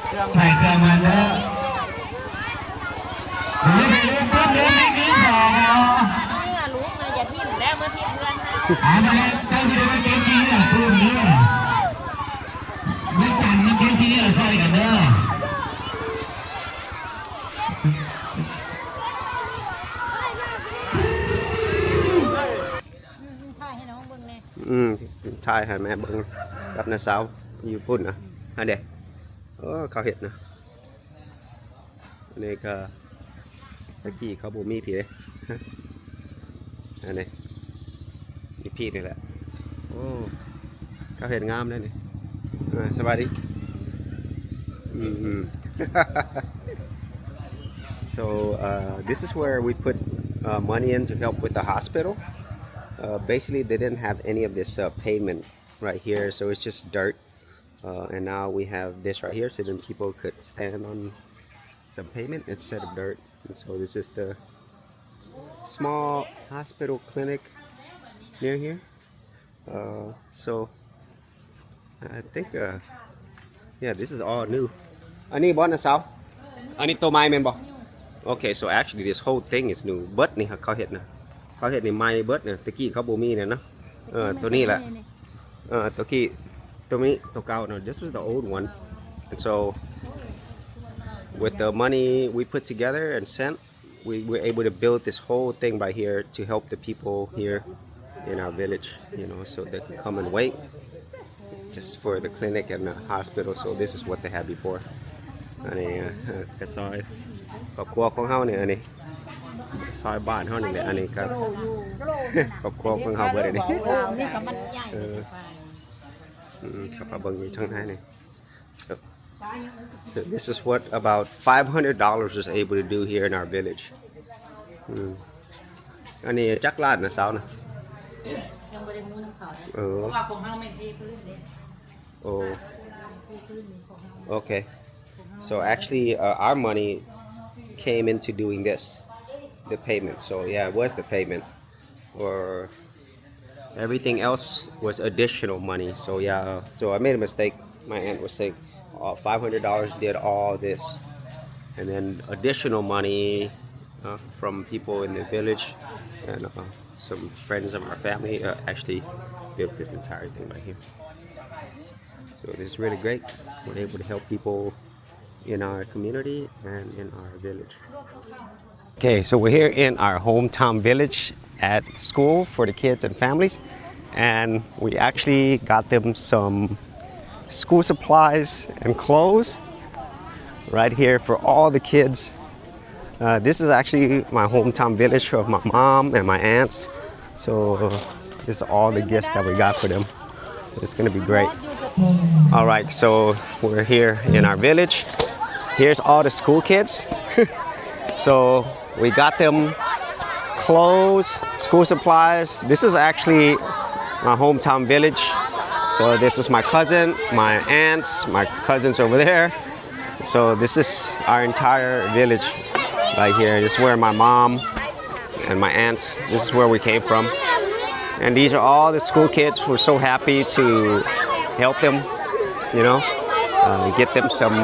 ເຄື່ອງໃຜເຄື່ອງມັນເດີ. ເອີ ເດີນເດີນເດີນເດີນ ເອີ ລູກນະ ຢ່າຖິ້ມແລ້ວ ມາຖິ້ມເຮືອນເຮົາ. ເອົາມາແລ້ວ ເຈົ້າຊິໄດ້ມາເກັບຂີ້ເຫຍື້ອຕື່ມເດີ. ແມ່ນຈັນມາເກັບຂີ້ເຫຍື້ອຊ່ອຍກັນເດີ. ອືມ ຖ່າຍໃຫ້ນ້ອງເບິ່ງແດ່. ອືມ ຖ່າຍໃຫ້ແມ່ເບິ່ງກັບນ້າສາວຢູ່ພຸ້ນນະ. ຫັ້ນເດ້ ເອີ ເຂົາເຮັດນະ. ອັນນີ້ກໍ ແຕ່ກີ້ເຂົາບໍ່ມີພີ້ເດ້. ອັນນີ້ ອີພີ້ນີ້ແຫຼະ. ໂອ້ ເຂົາເຮັດງາມເດ້ນີ້. ເອີ ສະບາຍດີ. ອືມ So, uh, this is where we put, uh, money in to help with the hospital. Uh, basically, they didn't have any of this, uh, pavement right here, so it's just dirt. Uh, and now we have this right here, so then people could stand on some pavement instead of dirt. And so this is the small hospital clinic near here. Uh, so I think, uh, yeah, this is all new. ອັນນີ້ບໍ່ນະສາວ? ອັນນີ້ໂຕໃໝ່ແມ່ນບໍ່? Okay, so actually this whole thing is new. ເບິດນີ້ເຂົາເຮັດນະ ເຂົາເຮັດນີ້ໃໝ່ເບິດນະ. ແຕ່ກີ້ເຂົາບໍ່ມີແນວເນາະ. ເອີ ໂຕນີ້ແຫຼະ. ເອີ ໂຕກີ້ ໂຕນີ້ ໂຕເກົ່າເນາະ. This was the old one. And so with the money we put together and sent, we were able to build this whole thing right here to help the people here in our village, you know, so they can come and wait just for the clinic and the hospital. So this is what they had before. ອັນນີ້ ເອີ ກະຊອຍຄອບຄົວຂອງເຮົານີ້ ອັນນີ້ຊອຍບ້ານເຮົານີ້ແຫຼະ. ອັນນີ້ກໍຄອບຄົວຂອງເຮົາເບິດ ອັນນີ້ ເອີ ອືມ ເຂົ້າໄປເບິ່ງຢູ່ທາງໃນນີ້. So, so this is what about five hundred dollars was able to do here in our village. ອືມ ອັນນີ້ຈັກລ້ານນະສາວນະ? ຍັງບໍ່ໄດ້ຮູ້ນຳເຂົາເດ້. ເອີ ເພາະວ່າຂອງເຮົາແມ່ນເທພື້ນເດ້. ໂອ້ ເທພື້ນຂອງເຮົາ. Okay. So actually, uh, our money came into doing this, the pavement. So yeah, it was the pavement. Or everything else was additional money. So yeah, so I made a mistake. My aunt was saying, uh, five hundred dollars did all this, and then additional money, uh, from people in the village and, uh, some friends of our family, uh, actually built this entire thing right here. So this is really great. We're able to help people in our community and in our village. Okay, so we're here in our hometown village at school for the kids and families, and we actually got them some school supplies and clothes right here for all the kids. Uh, this is actually my hometown village of my mom and my aunts. So this is all the gifts that we got for them. It's gonna be great. All right, so we're here in our village. Here's all the school kids. So we got them clothes, school supplies. This is actually my hometown village. So this is my cousin, my aunts, my cousins over there. So this is our entire village right here. This is where my mom and my aunts, this is where we came from. And these are all the school kids. We're so happy to help them, you know, uh, get them some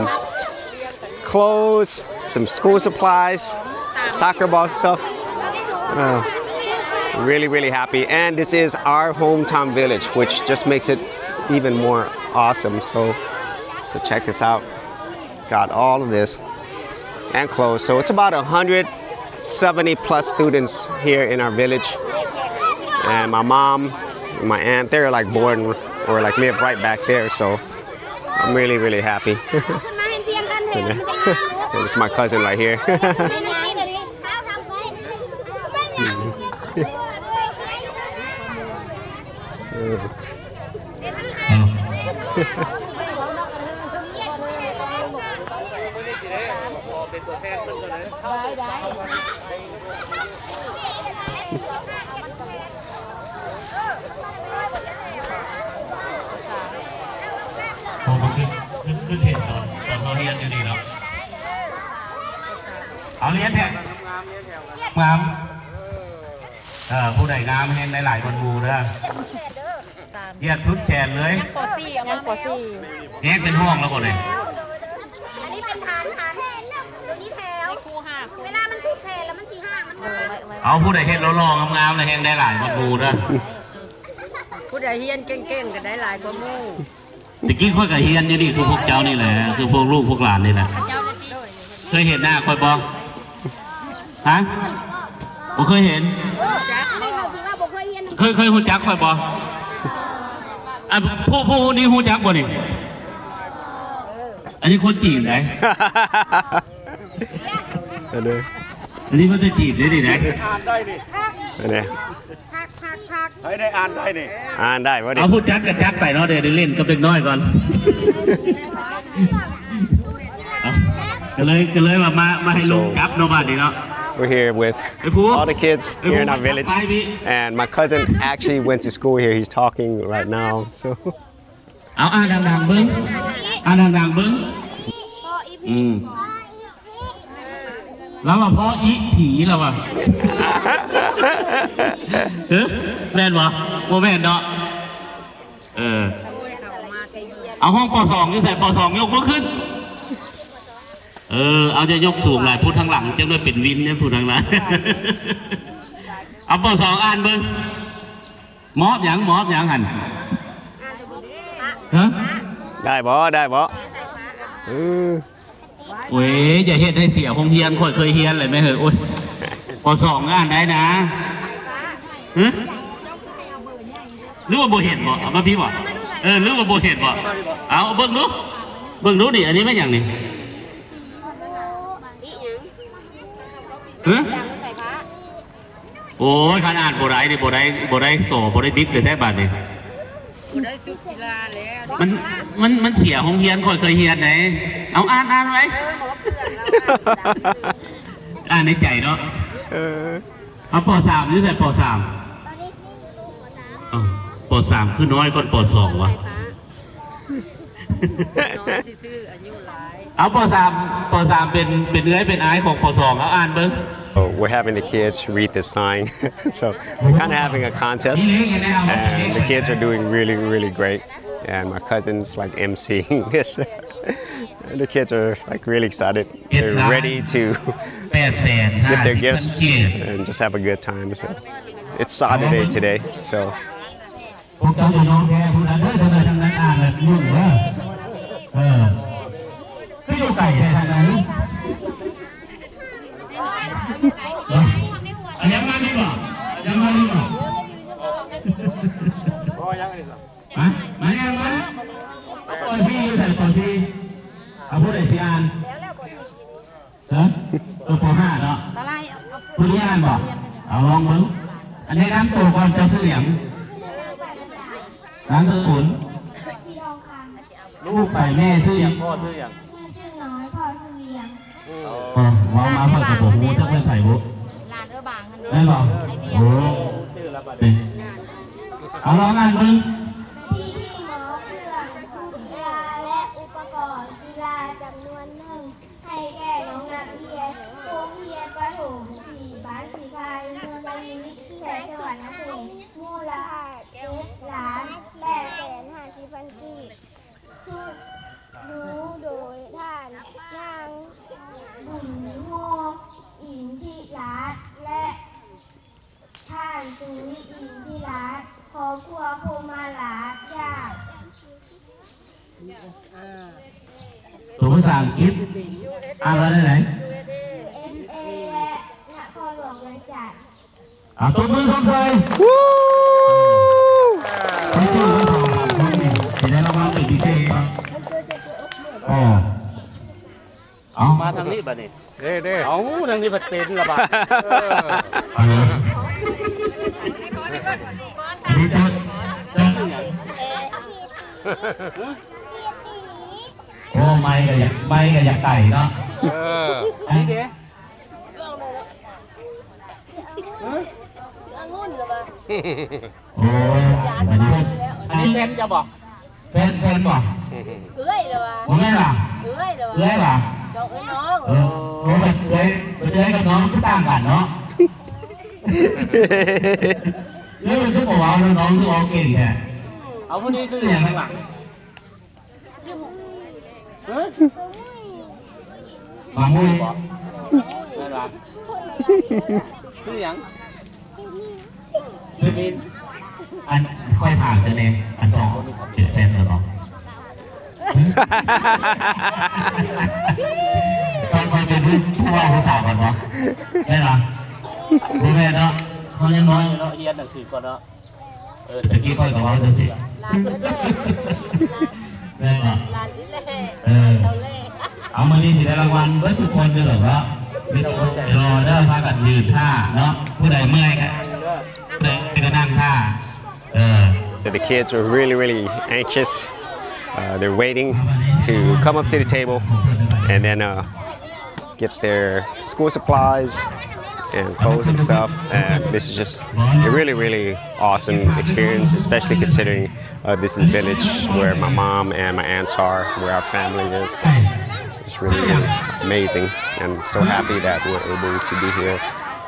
clothes, some school supplies, soccer ball stuff. Uh, really, really happy. And this is our hometown village, which just makes it even more awesome. So, so check this out. Got all of this and clothes. So it's about a hundred seventy plus students here in our village. And my mom, my aunt, they're, like, born or, like, live right back there. So I'm really, really happy. And it's my cousin right here. ເອີ ໂອ້ ມັນຄື ຄື ຄືເທດຕອນ ຕອນເຮົາຮຽນຢູ່ນີ້ເນາະ. ເອົາ ລຽນແຖວ ງາມ. ເອີ ຜູ້ໃດງາມແຮງໄດ້ຫຼາຍກວ່າໝູ່ເດີ. ຮຽກສຸດແຂນເລີຍ. ຍັງ ປ.ສີ່ ຍັງ ປ.ສີ່ ແຍກເປັນຫ້ອງແລ້ວບໍ່ນີ້? ເອົາ ຜູ້ໃດເຮັດຫຼໍ່ໆງາມໆນະ ແຮ່ງໄດ້ຫຼາຍກວ່າໝູ່ເດີ. ຜູ້ໃດຮຽນເກັ່ງໆກໍໄດ້ຫຼາຍກວ່າໝູ່. ແຕ່ກີ້ຂ້ອຍກໍຮຽນຢູ່ນີ້ ຄືພວກເຈົ້ານີ້ແຫຼະ ຄືພວກລູກພວກຫຼານນີ້ແຫຼະ. ເຈົ້າໜ້າທີ່ ເຄີຍເຫັນໜ້າຂ້ອຍບໍ່? ຮະ? ບໍ່ເຄີຍເຫັນ? ເຄີຍ ເຄີຍຮູ້ຈັກຂ້ອຍບໍ່? ອັນ ຜູ້ ຜູ້ນີ້ຮູ້ຈັກບໍ່ນີ້? ອັນນີ້ຄົນຈີນໃດ. ອັນນີ້ ອັນນີ້ມັນຈະຈີບໄດ້ນີ້ນະ. ອ່ານໄດ້ນີ້ ອັນນີ້ ໃຜໄດ້ອ່ານໄດ້ນີ້ ອ່ານໄດ້ບໍ່ນີ້? ເອົາ ຜູ້ຈັກກໍຈັກໄປເນາະ ດຽວໄດ້ຫຼິ້ນກັບເດັກນ້ອຍກ່ອນ. ເອົາ ກໍເລີຍ ກໍເລີຍວ່າມາ ມາໃຫ້ລຸງຈັບເນາະ ບາດນີ້ເນາະ. We're here with all the kids here in our village, and my cousin actually went to school here. He's talking right now, so. ເອົາ ອ່ານດັງໆເບິ່ງ ອ່ານດັງໆເບິ່ງ. ອືມ ລາວວ່າພໍອີກຜີ ລາວວ່າ. ເອີ ແມ່ນບໍ່? ບໍ່ແມ່ນເນາະ. ເອີ ເອົາ ຫ້ອງ ປໍສອງ ຢູ່ໃສ? ປໍສອງ ຍົກມືຂຶ້ນ. ເອີ ເອົາ ຢ່າຍົກສູງຫຼາຍ ຜູ້ທາງຫຼັງຈັກໜ້ອຍເປັນວິນເດ້ ຜູ້ທາງຫຼັງ. ເອົາ ປໍສອງ ອ່ານເບິ່ງ. ມອບຫຍັງ? ມອບຫຍັງຫັ້ນ? ຮະ? ໄດ້ບໍ່? ໄດ້ບໍ່? ເອີ ໂອ້ຍ ຢ່າເຮັດໃຫ້ເສຍໂຮງຮຽນ ຂ້ອຍເຄີຍຮຽນແຫຼະແມ່ເອີຍ. ໂອ້ຍ ປໍສອງ ອ່ານໄດ້ນະ. ຮະ? ຫຼືວ່າບໍ່ເຫັນບໍ່? ເອົາມາພີ້ບໍ່? ເອີ ຫຼືວ່າບໍ່ເຫັນບໍ່? ເອົາເບິ່ງດູ ເບິ່ງດູນີ້ ອັນນີ້ແມ່ນຫຍັງນີ້? ຮະ? ໂອ້ຍ ຄັນອ່ານບໍ່ໄດ້ນີ້ ບໍ່ໄດ້ ບໍ່ໄດ້ສໍ ບໍ່ໄດ້ບິດແທ້ໆບາດນີ້. ບໍ່ໄດ້ຊຸດກິລາແລ້ວ ມັນ ມັນ ມັນເສຍໂຮງຮຽນ ຂ້ອຍເຄີຍຮຽນໃດ. ເອົາ ອ່ານ ອ່ານໄວ້ ເອີ ໝໍເພື່ອນລາວ ອ່ານໃນໃຈເນາະ. ເອີ ເອົາ ປໍສາມ ຢູ່ໃສ? ປໍສາມ ເອົາ ປໍສາມ ຄືນ້ອຍກ່ອນ ປໍສອງ ວະ? ນ້ອຍຊື່ໆ ອາຍຸຫຼາຍ. ເອົາ ປໍສາມ ປໍສາມ ເປັນ ເປັນເອື້ອຍເປັນອ້າຍຂອງ ປໍສອງ ເອົາ ອ່ານເບິ່ງ. So we're having the kids read the sign. So we're kinda having a contest, and the kids are doing really, really great. And my cousin's, like, emceeing this. And the kids are, like, really excited. They're ready to get their gifts and just have a good time. So it's Saturday today, so ພວກເຈົ້າຢ່າຍອມແພ້ຜູ້ນັ້ນເດີ ທາງໃດທາງນັ້ນອ່ານແລ້ວຫຍຸ້ງເດີ. ເອີ ຄືຢູ່ໄກແທ້ທາງນັ້ນ. ອັນຍັງມານີ້ບໍ່? ຍັງມານີ້ບໍ່? ມາ ມາ ມາ ມາ. ປໍສີ່ ຢູ່ໃສ? ປໍສີ່ ເອົາ ຜູ້ໃດຊິອ່ານ? ຮະ? ເອີ ປໍຫ້າເນາະ. ຜູ້ນີ້ອ່ານບໍ່? ເອົາ ລອງເບິ່ງ. ອັນ ແນະນຳໂຕກ່ອນ ເຈົ້າຊື່ຫຍັງ? ນາມສະກຸນ? ລູກໃຜ? ແມ່ຊື່ຫຍັງ? ພໍ່ຊື່ຫຍັງ? ແມ່ຊື່ນ້ອຍ ພໍ່ຊື່ວຽງ. ເອີ ເວົ້າມາຂ້ອຍກໍບໍ່ຮູ້ຈັກແມ່ນໃຜບຸ. ຫຼານເອື້ອບາງຫັ້ນເດ້ ແມ່ນບໍ່? ໂອ້ ເອົາ ລອງອ່ານເບິ່ງ. ທີ່ທີ່ໝໍເຄື່ອງ ຊຸດກິລາ ແລະ ອຸປະກອນກິລາຈຳນວນໜຶ່ງ ໃຫ້ແກ່ນ້ອງນັກຮຽນໂຮງຮຽນປະຖົມສີບ້ານສີໄພ ເມືອງໄຊຍະບູລີ ແຂວງສະຫວັນນະເຂດ ມູນລະຄ່າເຈັດລ້ານແປດແສນຫ້າສິບພັນກີບ ຖືກດູໂດຍທ່ານນາງບຸນໂຮມ ອິນທິລາດ ແລະ ທ່ານ ສຸວິ ອິນທິລາດ ຄອບຄົວພົມມະລາດ ຈາກ ຕົວພາສາອັງກິດ ອ່ານວ່າແນວໃດ? ຢູເອສເອ ແລະ ນະຄອນຫຼວງວຽງຈັນ. ອ່າ ຕົບມືຊົມເຊີຍ. ໄປເຈີກັນສອງສາມຄົນນີ້ ຊິໄດ້ລາງວັນເປັນພິເສດເນາະ. ອໍ ເອົາ ມາທາງນີ້ບາດນີ້. ເດ້ ເດ້ ເອົາ ທາງນີ້ພັດເຕັນລະບາດ. ເອີ ເອີ ອັນນີ້ຈັກ ຈັກ ໂອ້ ໄມ້ກໍຢາກ ໄມ້ກໍຢາກໄກເນາະ. ເອີ ອັນນີ້ເດ້ ຮະ? ອັນນີ້ ອັນນີ້ແຟນເຈົ້າບໍ່? ແຟນ ແຟນບໍ່? ເອື້ອຍລະວ່າ ບໍ່ແມ່ນຫວາ? ເອື້ອຍລະວ່າ ເອື້ອຍຫວາ? ນ້ອງເອື້ອຍນ້ອງ. ເອີ ໂອ້ ເອື້ອຍ ເອື້ອຍກັບນ້ອງຄືຕ່າງກັນເນາະ. ເອື້ອຍຄືບໍ່ເວົ້າ ນ້ອງຄືເວົ້າເກັ່ງແທ້. ເອົາ ຜູ້ນີ້ຊື່ຫຍັງ? ຫຍັງ ຂ້າງຫຼັງ ຮະ? ມາມຸ້ຍ ແມ່ນຫວາ? ຊື່ຫຍັງ? ຊື່ມິນ. ອັນ ຂ້ອຍຖາມເຈົ້າແດ່ ອັນສອງຄົນນີ້ເປັນແຟນກັນບໍ່? ຕອນຂ້ອຍເປັນຜູ້ ຜູ້ບ່າວຜູ້ສາວກັນບໍ່? ແມ່ນບໍ່? ບໍ່ແມ່ນເນາະ ເຮົາຍັງນ້ອຍຢູ່ເນາະ ຮຽນໜັງສືກ່ອນເນາະ. ເອີ ຕະກີ້ຂ້ອຍກໍເວົ້າຈັ່ງຊີ້ ຫຼານນີ້ແຫຼະ ແມ່ນບໍ່? ຫຼານນີ້ແຫຼະ ເອີ ເຈົ້າແຫຼະ. ເອົາ ມື້ນີ້ຊິໄດ້ລາງວັນເບິດທຸກຄົນເດີເນາະ ມີແຕ່ຄົນໃຈຫຼໍ່ເດີ ພາກັນຢືນຖ້າເນາະ ຜູ້ໃດເມື່ອຍກໍ ຜູ້ໃດກໍນັ່ງຖ້າ ເອີ. The kids are really, really anxious. Uh, they're waiting to come up to the table and then, uh, get their school supplies and clothes and stuff. And this is just a really, really awesome experience, especially considering, uh, this is the village where my mom and my aunts are, where our family is. So it's really, really amazing, and so happy that we're able to be here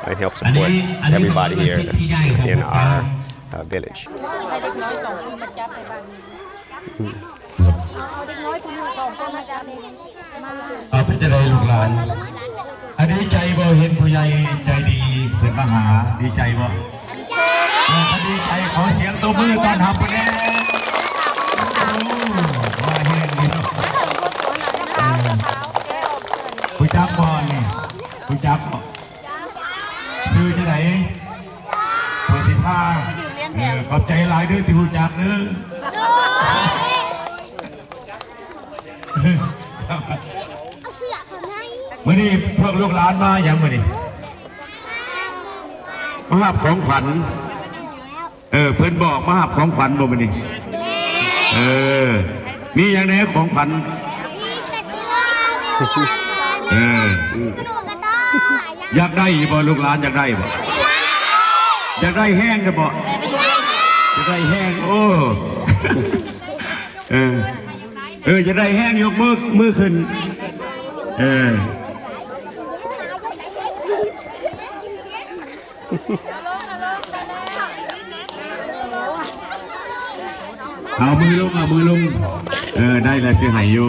and help support everybody here in our, uh, village. ໃຫ້ເດັກນ້ອຍສອງຄົນມາຈັບໃຫ້ບາດນີ້ ເອົາເດັກນ້ອຍຜູ້ໜຶ່ງສອງຄົນມາຈັບນີ້ ມາ. ເອົາ ເປັນຈັ່ງໃດລູກຫຼານ? ອາ ດີໃຈບໍ່ ເຫັນຜູ້ໃຫຍ່ໃຈດີເພິ່ນມາຫາ? ດີໃຈບໍ່? ເອີ ກໍດີໃຈ ຂໍສຽງຕົບມືຕ້ອນຮັບເພິ່ນແດ່. ໂອ້ ວ່າແຮງດີເນາະ. ເອີ ຮູ້ຈັກບໍ່ນີ້? ຮູ້ຈັກບໍ່? ຊື່ຈັ່ງໃດ? ເພິ່ນຊິພາ. ເອີ ຂອບໃຈຫຼາຍເດີທີ່ຮູ້ຈັກເດີ. ມື້ນີ້ພວກລູກຫຼານມາຫຍັງມື້ນີ້? ມາຮັບຂອງຂວັນ. ເອີ ເພິ່ນບອກມາຮັບຂອງຂວັນບໍ່ມື້ນີ້? ເອີ ມີຫຍັງແດ່ຂອງຂວັນ? ເອີ ຢາກໄດ້ຢູ່ບໍ່? ລູກຫຼານຢາກໄດ້ບໍ່? ຢາກໄດ້ແຮງເດີບໍ່? ຢາກໄດ້ແຮງ. ໂອ້ ເອີ ເອີ ຢາກໄດ້ແຮງ ຍົກມື ມືຂຶ້ນ. ເອີ ເອົາມືລົງ ເອົາມືລົງ. ເອີ ໄດ້ແລ້ວ ຊິໃຫ້ຢູ່.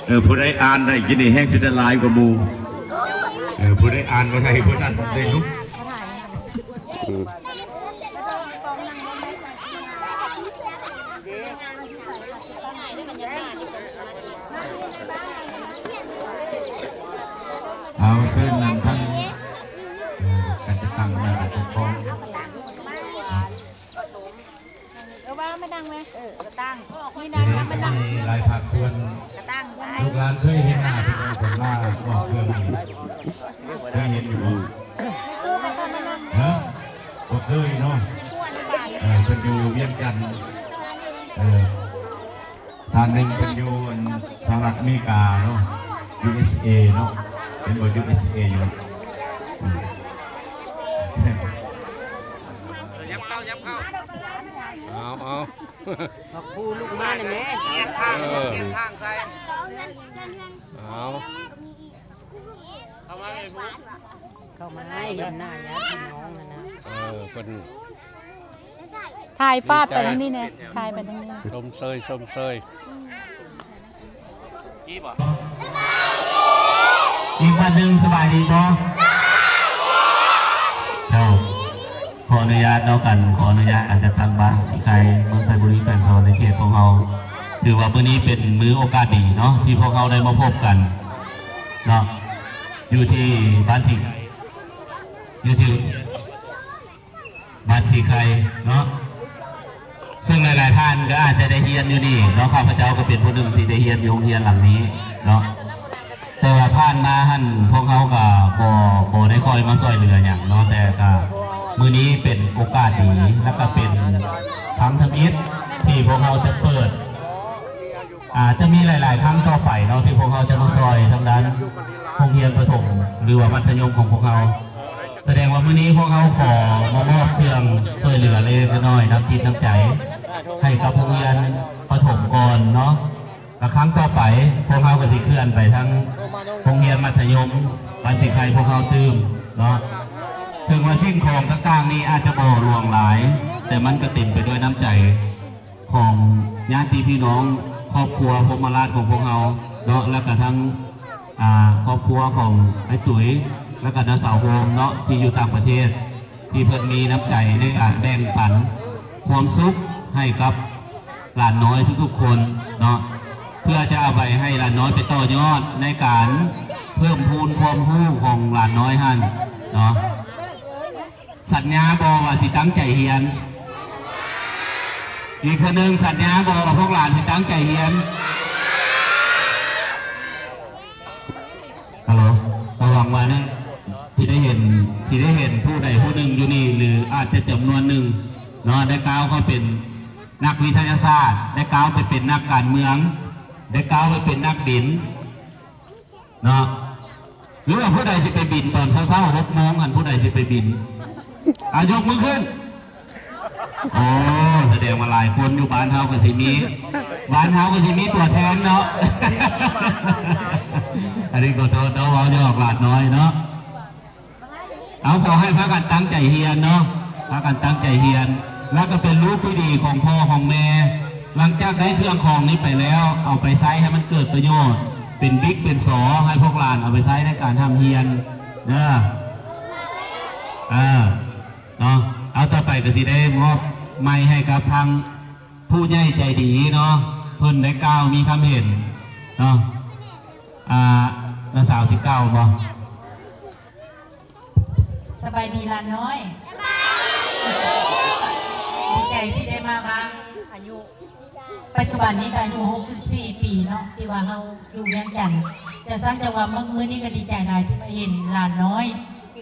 ເອີ ຜູ້ໃດອ່ານໄດ້ກິນນີ້ແຮງຊິໄດ້ຫຼາຍກວ່າໝູ່. ເອີ ຜູ້ໃດອ່ານບໍ່ໄດ້ ຜູ້ນັ້ນໄດ້ລຸກ. ເອົາ ເຊີນນັ້ນທັງ ເອີ ການຈັດຕັ້ງ ແລະ ການປົກຄອງ. ເອີ ວ່າມານັ່ງແມ່. ເອີ ກະຕັ້ງ ມີນັ່ງ ມານັ່ງ. ມີຫຼາຍພາກສ່ວນ ກະຕັ້ງ ລູກຫຼານເຄີຍເຫັນໜ້າເພິ່ນ ເພິ່ນມາມອບເຄື່ອງນີ້ ເຄີຍເຫັນຢູ່ບໍ່? ຮະ? ບໍ່ເຄີຍເນາະ. ເອີ ເພິ່ນຢູ່ວຽງຈັນ. ເອີ ທ່ານໜຶ່ງເພິ່ນຢູ່ອັນສະຫະລັດອາເມລິກາເນາະ ຢູເອສເອເນາະ. ເຫັນບໍ່? ຢູເອສເອຢູ່. ເອົາ ເອົາ ຜັກບູລຸກມານີ້ແມ່. ເອີ ເອົາ ເຂົ້າມາໃຫ້ເຫັນໜ້າຍາດພີ່ນ້ອງຫັ້ນນະ. ເອີ ເພິ່ນ ຖ່າຍຟາດໄປທາງນີ້ແດ່ ຖ່າຍໄປທາງນີ້. ຊົມເຊີຍ ຊົມເຊີຍ. ອີກບາດໜຶ່ງ ສະບາຍດີບໍ່? ເຈົ້າ ຂໍອະນຸຍາດເນາະ ການ ຂໍອະນຸຍາດການຈັດຕັ້ງບ້ານສີໄຄ ເມືອງໄຊບູລີ ແຂວງສະຫວັນນະເຂດຂອງເຮົາ. ຖືວ່າມື້ນີ້ເປັນມື້ໂອກາດດີເນາະ ທີ່ພວກເຮົາໄດ້ມາພົບກັນເນາະ ຢູ່ທີ່ບ້ານສີໄຄ ຢູ່ທີ່ ບ້ານສີໄຄເນາະ ເຊິ່ງຫຼາຍໆທ່ານກໍອາດຈະໄດ້ຮຽນຢູ່ນີ້ເນາະ. ຂ້າພະເຈົ້າກໍເປັນຜູ້ໜຶ່ງທີ່ໄດ້ຮຽນຢູ່ໂຮງຮຽນຫຼັງນີ້ເນາະ ແຕ່ວ່າຜ່ານມາຫັ້ນ ພວກເຮົາກໍບໍ່ ບໍ່ໄດ້ຄ່ອຍມາຊ່ວຍເຫຼືອຫຍັງເນາະ ແຕ່ກໍມື້ນີ້ເປັນໂອກາດດີ ແລະ ກໍເປັນຄັ້ງທຳອິດທີ່ພວກເຮົາຈະເປີດ ອາດຈະມີຫຼາຍໆຄັ້ງຕໍ່ໄປເນາະ ທີ່ພວກເຮົາຈະມາຊ່ອຍທາງດ້ານໂຮງຮຽນປະຖົມ ຫຼືວ່າມັດທະຍົມຂອງພວກເຮົາ. ສະແດງວ່າມື້ນີ້ພວກເຮົາຂໍມາມອບເຄື່ອງຊ່ວຍເຫຼືອເລັກໆນ້ອຍໆ ນ້ຳຈິດນ້ຳໃຈໃຫ້ກັບໂຮງຮຽນປະຖົມກ່ອນເນາະ ແລະ ຄັ້ງຕໍ່ໄປພວກເຮົາກໍຊິເຄື່ອນໄປທາງໂຮງຮຽນມັດທະຍົມບ້ານສີໄຄພວກເຮົາຕື່ມເນາະ. ເຖິງວ່າສິ່ງຂອງຕ່າງໆນີ້ອາດຈະບໍ່ຫຼວງຫຼາຍ ແຕ່ມັນກໍເຕັມໄປດ້ວຍນ້ຳໃຈ ຂອງຍາດຕິພີ່ນ້ອງຄອບຄົວພົມມະລາດຂອງພວກເຮົາເນາະ ແລ້ວກະທັງ ອ່າ ຄອບຄົວຂອງອ້າຍຕຸ້ຍ ແລະກະນ້າສາວໂຮມເນາະ ທີ່ຢູ່ຕ່າງປະເທດ ທີ່ເພິ່ນມີນ້ຳໃຈໃນການແບ່ງປັນຄວາມສຸກໃຫ້ກັບຫຼານນ້ອຍທຸກໆຄົນເນາະ ເພື່ອຈະເອົາໄປໃຫ້ຫຼານນ້ອຍໄປຕໍ່ຍອດໃນການເພີ່ມພູນຄວາມຮູ້ຂອງຫຼານນ້ອຍຫັ້ນເນາະ. ສັນຍາບໍ່ວ່າຊິຕັ້ງໃຈຮຽນ? ອີກເທື່ອໜຶ່ງ, ສັນຍາບໍ່ວ່າພວກຫຼານຊິຕັ້ງໃຈຮຽນ? ຮັລໂຫຼ, ກໍຫວັງວ່ານະ ທີ່ໄດ້ເຫັນ, ທີ່ໄດ້ເຫັນຜູ້ໃດຜູ້ໜຶ່ງຢູ່ນີ້ ຫຼືອາດຈະຈຳນວນໜຶ່ງເນາະ ໄດ້ກ້າວເຂົ້າເປັນນັກວິທະຍາສາດ, ໄດ້ກ້າວໄປເປັນນັກການເມືອງ, ໄດ້ກ້າວໄປເປັນນັກບິນ ເນາະ ຫຼືວ່າຜູ້ໃດຊິໄປບິນຕອນເຊົ້າໆ ຫົກໂມງຫັ້ນ ຜູ້ໃດຊິໄປບິນ? ອາ ຍົກມືຂຶ້ນ. ໂອ້ ສະແດງວ່າຫຼາຍຄົນຢູ່ ບ້ານເຮົາກໍຊິມີ ບ້ານເຮົາກໍຊິມີຕົວແທນເນາະ. ອັນນີ້ກໍເວົ້າ ເວົ້າຢອກຫຼານນ້ອຍເນາະ. ເອົາ ຂໍໃຫ້ພາກັນຕັ້ງໃຈຮຽນເນາະ, ພາກັນຕັ້ງໃຈຮຽນ ແລ້ວກໍເປັນລູກທີ່ດີຂອງພໍ່ຂອງແມ່. ຫຼັງຈາກໄດ້ເຄື່ອງຂອງນີ້ໄປແລ້ວ ເອົາໄປໃຊ້ໃຫ້ມັນເກີດປະໂຫຍດ ເປັນບິກເປັນສໍ ໃຫ້ພວກຫຼານເອົາໄປໃຊ້ໃນການຮ່ຳຮຽນເດີ. ເອີ ເນາະ ເອົາ ຕໍ່ໄປກໍຊິໄດ້ມອບໄມໃຫ້ກັບທາງຜູ້ໃຫຍ່ໃຈດີເນາະ ເພິ່ນໄດ້ກ່າວມີຄຳເຫັນເນາະ. ອ່າ ນ້າສາວຊິກ່າວບໍ່? ສະບາຍດີຫຼານນ້ອຍ. ດີໃຈທີ່ໄດ້ມາບ້ານ. ອາຍຸ ປັດຈຸບັນນີ້ກໍອາຍຸຫົກສິບສີ່ປີເນາະ ທີ່ວ່າເຮົາຢູ່ວຽງຈັນ. ຈັ່ງຊັ້ນຈັ່ງວ່າມື້ ມື້ນີ້ກໍດີໃຈຫຼາຍທີ່ມາເຫັນຫຼານນ້ອຍ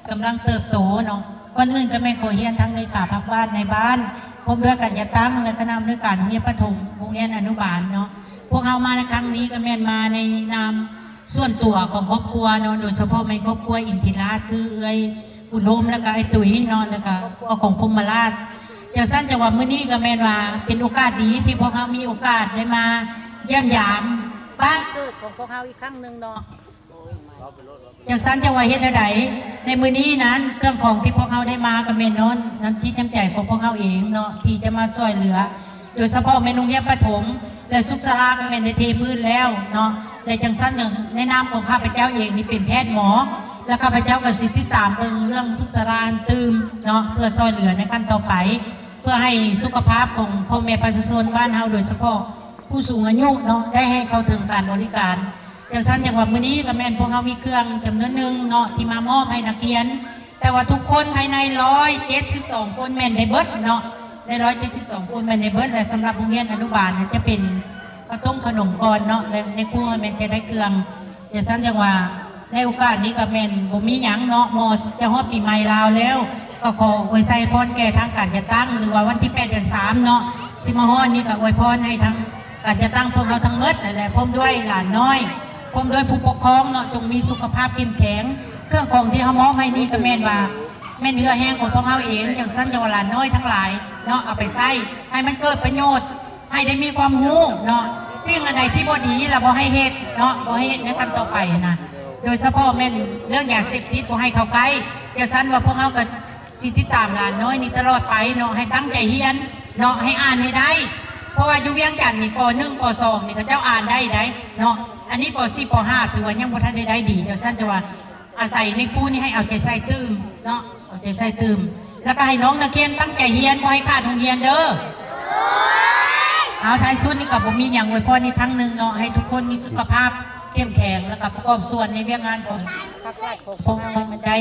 ກຳລັງເຕີບໂຕເນາະ. ກ່ອນອື່ນກໍແມ່ນຂໍຮຽນທັງເລຂາພັກບ້ານ ນາຍບ້ານ ພ້ອມດ້ວຍການຈັດຕັ້ງ ແລະ ຄະນະອຳນວຍການໂຮງຮຽນປະຖົມ ໂຮງຮຽນອະນຸບານເນາະ. ພວກເຮົາມາໃນຄັ້ງນີ້ກໍແມ່ນມາໃນນາມ ສ່ວນຕົວຂອງຄອບຄົວເນາະ ໂດຍສະເພາະແມ່ນຄອບຄົວອິນທິລາດ ຄືເອື້ອຍອຸດົມ ແລ້ວກະອ້າຍຕຸ້ຍເນາະ ແລ້ວກະຄອບຄົວຂອງພົມມະລາດ. ຈັ່ງຊັ້ນຈັ່ງວ່າມື້ນີ້ກໍແມ່ນວ່າເປັນໂອກາດດີທີ່ພວກເຮົາມີໂອກາດໄດ້ມາຢ້ຽມຢາມບ້ານເກີດຂອງພວກເຮົາອີກຄັ້ງໜຶ່ງເນາະ. ຈັ່ງຊັ້ນຈັ່ງວ່າເຮັດແນວໃດ ໃນມື້ນີ້ນັ້ນ ເຄື່ອງຂອງທີ່ພວກເຮົາໄດ້ມາກໍແມ່ນຍ້ອນນ້ຳຈິດນ້ຳໃຈຂອງພວກເຮົາເອງເນາະ ທີ່ຈະມາຊ່ວຍເຫຼືອ ໂດຍສະເພາະແມ່ນໂຮງຮຽນປະຖົມ ແລະ ສຸກສາລາກໍແມ່ນໄດ້ເທພື້ນແລ້ວເນາະ ແລະ ຈັ່ງຊັ້ນຫຍັງ ໃນນາມຂອງຂ້າພະເຈົ້າເອງນີ້ເປັນແພດໝໍ ແລະ ຂ້າພະເຈົ້າກໍຊິຕິດຕາມເບິ່ງເລື່ອງສຸກສາລາຕື່ມເນາະ ເພື່ອຊ່ອຍເຫຼືອໃນຂັ້ນຕໍ່ໄປ ເພື່ອໃຫ້ສຸຂະພາບຂອງພໍ່ແມ່ປະຊາຊົນບ້ານເຮົາ ໂດຍສະເພາະຜູ້ສູງອາຍຸເນາະ ໄດ້ໃຫ້ເຂົ້າເຖິງການບໍລິການ. ຈັ່ງຊັ້ນຈັ່ງວ່າມື້ນີ້ກໍແມ່ນພວກເຮົາມີເຄື່ອງຈຳນວນໜຶ່ງເນາະ ທີ່ມາມອບໃຫ້ນັກຮຽນ ແຕ່ວ່າທຸກຄົນພາຍໃນຮ້ອຍເຈັດສິບສອງຄົນແມ່ນໄດ້ເບິດເນາະ ໄດ້ຮ້ອຍເຈັດສິບສອງຄົນແມ່ນໄດ້ເບິດ ແລະ ສຳລັບໂຮງຮຽນອະນຸບານນັ້ນຈະເປັນເຂົ້າຕົ້ມຂະໜົມກ່ອນເນາະ ແລະ ໃນຄົວແມ່ນຈະໄດ້ເຄື່ອງ. ຈັ່ງຊັ້ນຈັ່ງວ່າໃນໂອກາດນີ້ກໍແມ່ນບໍ່ມີຫຍັງເນາະ ໝໍຈະຮອດປີໃໝ່ລາວແລ້ວ ກໍຂໍອວຍໄຊພອນແກ່ທາງການຈັດຕັ້ງ ຫຼືວ່າວັນທີແປດເດືອນສາມເນາະ ຊິມາຮອດນີ້ ກໍອວຍພອນໃຫ້ທາງ ການຈັດຕັ້ງພວກເຮົາທັງໝົດນັ້ນແຫຼະ ພ້ອມດ້ວຍຫຼານນ້ອຍ ພ້ອມດ້ວຍຜູ້ປົກຄອງເນາະ ຈົ່ງມີສຸຂະພາບເຂັ້ມແຂງ. ເຄື່ອງຂອງທີ່ເຮົາມອບໃຫ້ນີ້ກໍແມ່ນວ່າ ແມ່ນເຫື່ອແຮງຂອງພວກເຮົາເອງ. ຈັ່ງຊັ້ນຈັ່ງວ່າຫຼານນ້ອຍທັງຫຼາຍເນາະ ເອົາໄປໃຊ້ໃຫ້ມັນເກີດປະໂຫຍດ ໃຫ້ໄດ້ມີຄວາມຮູ້ເນາະ. ສິ່ງອັນໃດທີ່ບໍ່ດີລະບໍ່ໃຫ້ເຮັດເນາະ ບໍ່ໃຫ້ເຮັດໃນຄັ້ງຕໍ່ໄປນະ ໂດຍສະເພາະແມ່ນເລື່ອງຢາເສບຕິດ ບໍ່ໃຫ້ເຂົ້າໃກ້. ຈັ່ງຊັ້ນວ່າພວກເຮົາກໍ ຊິຕິດຕາມຫຼານນ້ອຍນີ້ຕະຫຼອດໄປເນາະ ໃຫ້ຕັ້ງໃຈຮຽນເນາະ ໃຫ້ອ່ານໃຫ້ໄດ້ ເພາະວ່າຢູ່ວຽງຈັນນີ້ ປໍໜຶ່ງ ປໍສອງນີ້ ເຂົາເຈົ້າອ່ານໄດ້ໃດ໋ເນາະ. ອັນນີ້ ປໍສີ່ ປໍຫ້າ ຖືວ່າຍັງບໍ່ທັນໄດ້ໄດ້ດີ. ຈັ່ງຊັ້ນຈັ່ງວ່າອາໄສໃນຄູນີ້ໃຫ້ເອົາໃຈໃສ່ຕື່ມເນາະ ເອົາໃຈໃສ່ຕື່ມ ແລ້ວກໍໃຫ້ນ້ອງນັກຮຽນຕັ້ງໃຈຮຽນ ບໍ່ໃຫ້ຂາດໂຮງຮຽນເດີ. ເອົາ ທ້າຍສຸດນີ້ກໍບໍ່ມີຫຍັງ ອວຍພອນອີກຄັ້ງໜຶ່ງເນາະ ໃຫ້ທຸກຄົນມີສຸຂະພາບເຂັ້ມແຂງ ແລ້ວກໍປະກອບສ່ວນໃນວຽກງານຂອງພັກຊາດຂອງພວກເຮົາໃຫ້ມັນໄດ້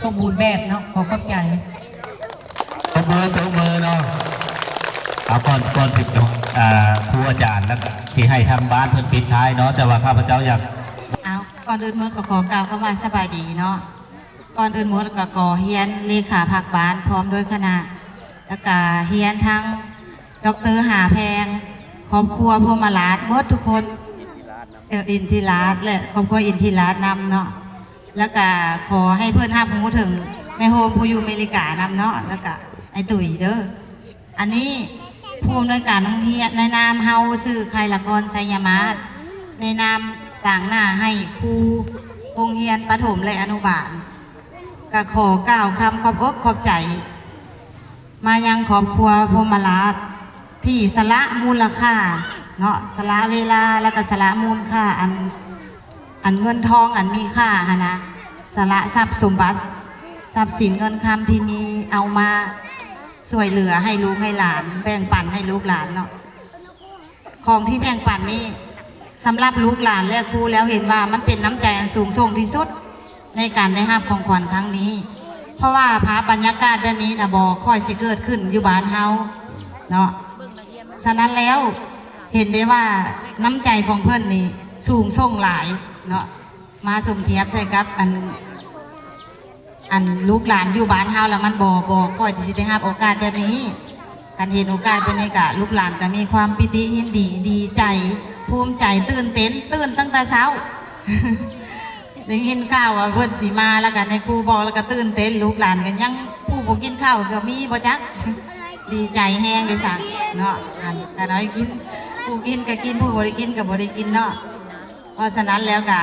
ສົມບູນແບບເນາະ. ຂໍຂອບໃຈ. ຕົບມື ຕົບມືເນາະ. ເອົາ ກ່ອນ ກ່ອນຊິ ອ່າ ຄູອາຈານ ແລ້ວກໍຊິໃຫ້ທາງບ້ານເພິ່ນປິດທ້າຍເນາະ ແຕ່ວ່າຂ້າພະເຈົ້າຢາກ ເອົາ ກ່ອນອື່ນໝົດກໍຂໍກ່າວຄຳວ່າສະບາຍດີເນາະ. ກ່ອນອື່ນໝົດກໍຂໍຮຽນເລຂາພັກບ້ານພ້ອມດ້ວຍຄະນະ ແລ້ວກໍຮຽນທັງ ດອກເຕີ ຫາແພງ ຄອບຄົວພົມມະລາດໝົດທຸກຄົນ ເອີ ອິນທິລາດ ແລະ ຄອບຄົວອິນທິລາດນຳເນາະ. ແລ້ວກະຂໍໃຫ້ເພິ່ນຮັບຮູ້ເຖິງແມ່ໂຮມຜູ້ຢູ່ອາເມລິການຳເນາະ ແລ້ວກະອ້າຍຕຸ້ຍເດີ. ອັນນີ້ຜູ້ອຳນວຍການໂຮງຮຽນ ໃນນາມເຮົາຊື່ ໄຄລະຄອນ ໄຊຍະມາດ ໃນນາມຕາງໜ້າໃຫ້ຄູໂຮງຮຽນປະຖົມ ແລະ ອະນຸບານ ກະຂໍກ່າວຄຳຂອບອົກຂອບໃຈ ມາຍັງຄອບຄົວພົມມະລາດ ທີ່ສະຫຼະມູນລະຄ່າເນາະ ສະຫຼະເວລາ ແລ້ວກະສະຫຼະມູນຄ່າອັນ ອັນເງິນທອງອັນມີຄ່າຫັ້ນນະ ສະຫຼະຊັບສົມບັດ ຊັບສິນເງິນຄຳທີ່ມີ ເອົາມາຊ່ວຍເຫຼືອໃຫ້ລູກໃຫ້ຫຼານ ແບ່ງປັນໃຫ້ລູກຫຼານເນາະ. ຂອງທີ່ແບ່ງປັນນີ້ ສຳລັບລູກຫຼານ ແລະ ຄູແລ້ວເຫັນວ່າມັນເປັນນ້ຳໃຈອັນສູງສົ່ງທີ່ສຸດ ໃນການໄດ້ຮັບຂອງຂວັນຄັ້ງນີ້ ເພາະວ່າພາບບັນຍາກາດແບບນີ້ນະ ບໍ່ຄ່ອຍຊິເກີດຂຶ້ນຢູ່ບ້ານເຮົາເນາະ. ສະນັ້ນແລ້ວ ເຫັນໄດ້ວ່ານ້ຳໃຈຂອງເພິ່ນນີ້ສູງສົ່ງຫຼາຍເນາະ ມາສົມທຽບໃສ່ກັບອັນ ອັນລູກຫຼານຢູ່ບ້ານເຮົາລະ ມັນບໍ່ ບໍ່ຄ່ອຍທີ່ຊິໄດ້ຮັບໂອກາດແບບນີ້. ຄັນເຫັນໂອກາດແບບນີ້ກະ ລູກຫຼານກະມີຄວາມປີຕິຍິນດີ ດີໃຈ ພູມໃຈ ຕື່ນເຕັ້ນ ຕື່ນຕັ້ງແຕ່ເຊົ້າ. ໄດ້ຍິນຂ່າວວ່າເພິ່ນຊິມາ ແລ້ວກະນາຍຄູບອກ ແລ້ວກະຕື່ນເຕັ້ນ ລູກຫຼານກະຍັງ ຜູ້ບໍ່ກິນເຂົ້າກະມີບໍ່ຈັກ ດີໃຈແຮງເດ້ຊັ້ນເນາະ. ອັນກະນ້ອຍກິນ ຜູ້ກິນກະກິນ ຜູ້ບໍ່ໄດ້ກິນກະບໍ່ໄດ້ກິນເນາະ. ເພາະສະນັ້ນແລ້ວກະ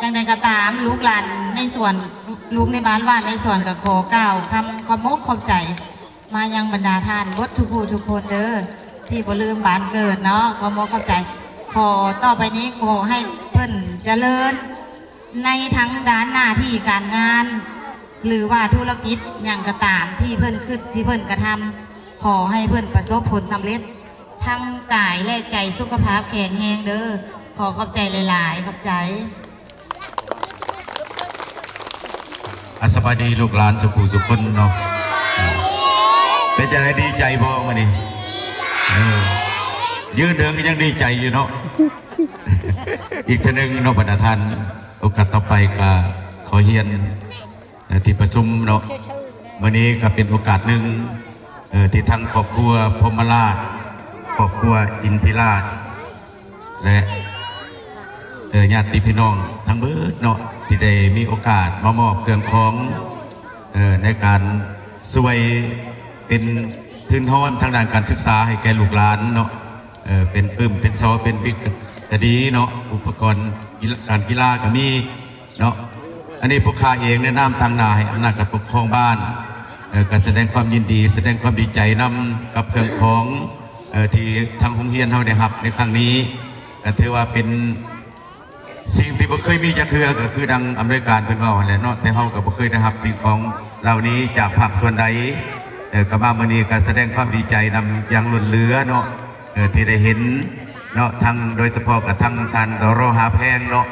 ຈັ່ງໃດກໍຕາມ ລູກຫຼານໃນສວນ ລູກໃນບ້ານຫວານໃນສວນ ກໍຂໍກ່າວຄຳຂອບອົກຂອບໃຈມາຍັງບັນດາທ່ານເບິດທຸກຜູ້ທຸກຄົນເດີ້ ທີ່ບໍ່ລືມບ້ານເກີດເນາະ. ຂອບອົກຂອບໃຈ. ຂໍຕໍ່ໄປນີ້ຂໍໃຫ້ເພິ່ນຈະເລີນ ໃນທາງດ້ານໜ້າທີ່ການງານ ຫຼືວ່າທຸລະກິດຫຍັງກໍຕາມທີ່ເພິ່ນຄິດ ທີ່ເພິ່ນກະທຳ ຂໍໃຫ້ເພິ່ນປະສົບຜົນສຳເລັດ ທັງກາຍ ແລະ ໃຈ ສຸຂະພາບແຂງແຮງເດີ້. ຂໍຂອບໃຈຫຼາຍໆ ຂອບໃຈ. ອາ ສະບາຍດີລູກຫຼານສຸຂູສຸຄົນເນາະ. ເປັນຈັ່ງໃດ ດີໃຈບໍ່ມື້ນີ້? ເອີ ຢືນເຖິງກໍຍັງດີໃຈຢູ່ເນາະ. ອີກເທື່ອໜຶ່ງເນາະ ບັນດາທ່ານ ໂອກາດຕໍ່ໄປກໍຂໍຮຽນ ເອີ ທີ່ປະຊຸມເນາະ ມື້ນີ້ກໍເປັນໂອກາດໜຶ່ງ ເອີ ທີ່ທັງຄອບຄົວພົມມະລາດ ຄອບຄົວອິນທິລາດ ແລະ ເອີ ຍາດຕິພີ່ນ້ອງທັງເບິດເນາະ ທີ່ໄດ້ມີໂອກາດມາມອບເຄື່ອງຂອງ ເອີ ໃນການຊ່ວຍເປັນທຶນຮອນທາງດ້ານການສຶກສາໃຫ້ແກ່ລູກຫຼານເນາະ ເອີ ເປັນປຶ້ມ ເປັນຊໍ ເປັນບິກກະດີເນາະ ອຸປະກອນກິລາ ການກິລາກໍມີ ເນາະ. ອັນນີ້ພວກຂ້າເອງໃນນາມຕາງໜ້າໃຫ້ອຳນາດການປົກຄອງບ້ານ ເອີ ກໍສະແດງຄວາມຍິນດີ ສະແດງຄວາມດີໃຈນຳກັບເຄື່ອງຂອງ ເອີ ທີ່ທາງໂຮງຮຽນເຮົາໄດ້ຮັບໃນຄັ້ງນີ້ ກໍຖືວ່າເປັນສິ່ງທີ່ບໍ່ເຄີຍມີຈັກເທື່ອ ກໍຄືດັ່ງອຳນວຍການເພິ່ນເວົ້າຫັ້ນແຫຼະເນາະ ແຕ່ເຮົາກໍບໍ່ເຄີຍໄດ້ຮັບສິ່ງຂອງເຫຼົ່ານີ້ຈາກພາກສ່ວນໃດ ເອີ ກໍມາມື້ນີ້ກໍສະແດງຄວາມດີໃຈນຳຢ່າງລົ້ນເຫຼືອເນາະ ເອີ ທີ່ໄດ້ເຫັນເນາະ ທັງໂດຍສະເພາະກະທັງທ່ານ ດຣ ຫາແພງເນາະ